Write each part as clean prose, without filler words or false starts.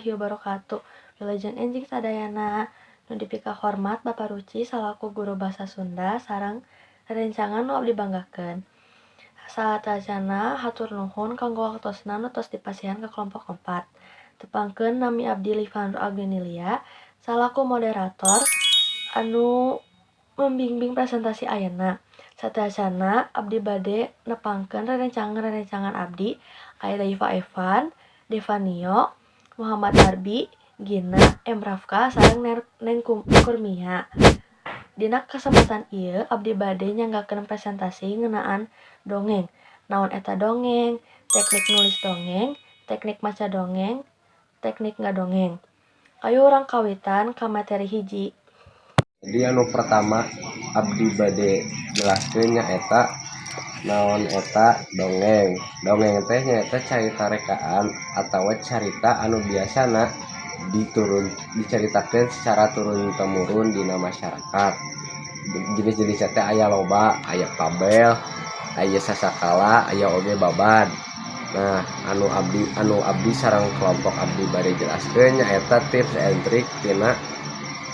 Warahmatullahi wabarakatuh. Wilujeng enjing sadayana. Nu dipikahormat Bapak Ruci salaku guru basa Sunda sareng rerencangan nu abdi banggakeun. Sateuacanna hatur nuhun kanggo waktosna nu tos dipasihan ka kelompok 4. Tepangkeun, nami abdi Livandro Agnelia salaku moderator anu membimbing presentasi ayeuna. Sateuacanna abdi bade nepangkeun rerencangan-rerencangan abdi, aya Daiva Evan, Devanio, Muhammad Arbi, Gina, M Rafka, sareng Neng Kurmia. Dina kasempatan ieu abdi bade nyanggakeun presentasi ngeunaan dongeng. Naon eta dongeng, teknik nulis dongeng, teknik maca dongeng, teknik ngadongeng. Ayo urang kawitan ka materi 1. Jadi, anu pertama abdi bade jelaskeun nyaeta naon eta dongeng. Dongeng teh nyaeta carita rekaan atawa carita anu biasana dicaritakeun secara turun temurun dina masyarakat. Jenis-jenisna teh aya loba, aya fabel, aya sasakala, aya oge babad. Nah, anu abdi sareng kelompok abdi bade jelaskeun nyaeta tips and trick tina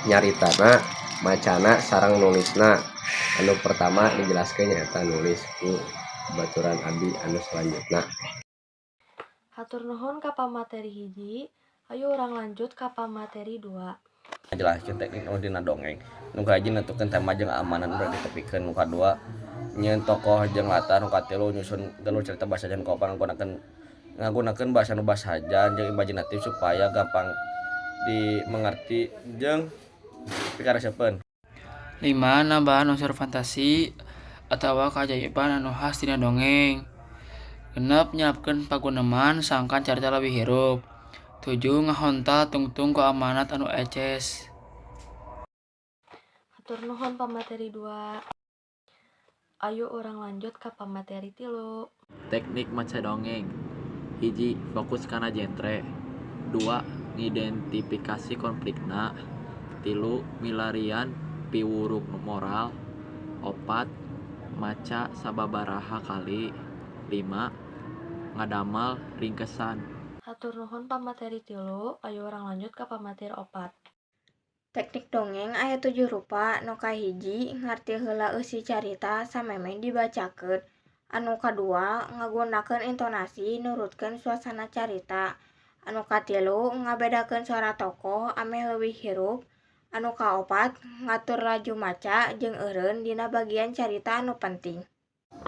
nyaritana, macana, sareng nulisna. Anu pertama dijelaskeun nyaeta nulis ku baturan abdi anu selanjutna. Hatur nuhun ka pamateri 1. Ayo urang lanjut ka pamateri 2. Jelaskeun teknik nu dina dongeng. Nu kahiji, nentukeun tema jeung amanat nu ditepikeun. Nu kadua, nyieun tokoh jeung latar. Nu katilu, nyusun galur carita basajan. Nu kaopat, ngagunakeun bahasa nu basajan jeung imajinatif supaya gampang dimengerti jeung pikaresepeun. 5. Nambahan unsur fantasi atawa keajaiban anu khas dina dongeng. 6. Nyiapkeun paguneman sangkan carita leuwih hirup. 7. Ngahontal tungtung ku amanat anu eces. Hatur nuhun pamateri 2. Ayo urang lanjut ka pamateri 3. Teknik maca dongeng: 1. Fokus kana genre. 2. Ngidentifikasi konflikna. 3. Milarian piwulung moral. 4. Maca sababaraha kali. 5. Ngadamel ringkesan. Hatur nuhun pamateri 3. Ayo urang lanjut ka pamateri 4. Teknik dongeng aya tujuh rupa. Nu kahiji, ngarti heula eusi carita samemeh dibacakeun. Anu kadua, ngagunakeun intonasi nurutkeun suasana carita. Anu katilu, ngabedakeun sora tokoh ameh leuwih hirup. Anu kaopat, ngatur laju maca jeung eureun dina bagian carita anu penting.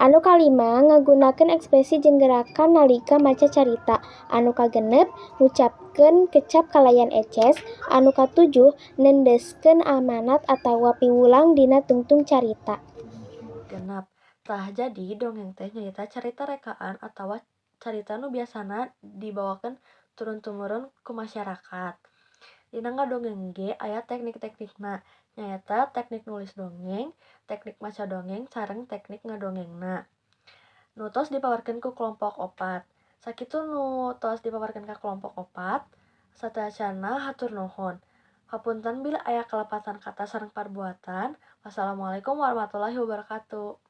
Anu kalima, ngagunakeun ekspresi jeung gerakan nalika maca carita. Anu kagenep, ngucapkeun kecap kalayan eces. Anu katujuh, nendeuskeun amanat atawa piwulang dina tungtung carita. 6. Tah, jadi dongeng teh nyaeta carita rekaan atawa carita nu biasana dibawakeun turun tumurun ku masyarakat. Dina ngadongeng ge aya teknik-teknikna, nyaeta teknik nulis dongeng, teknik maca dongeng, sareng teknik ngadongengna. Nu tos dipaparkeun ku kelompok 4. Sakitu nu tos dipaparkeun ka kelompok 4. Sateuacanna hatur nuhun. Hapunten bilih aya kalepatan kata sareng parbuatan. Wassalamualaikum warahmatullahi wabarakatuh.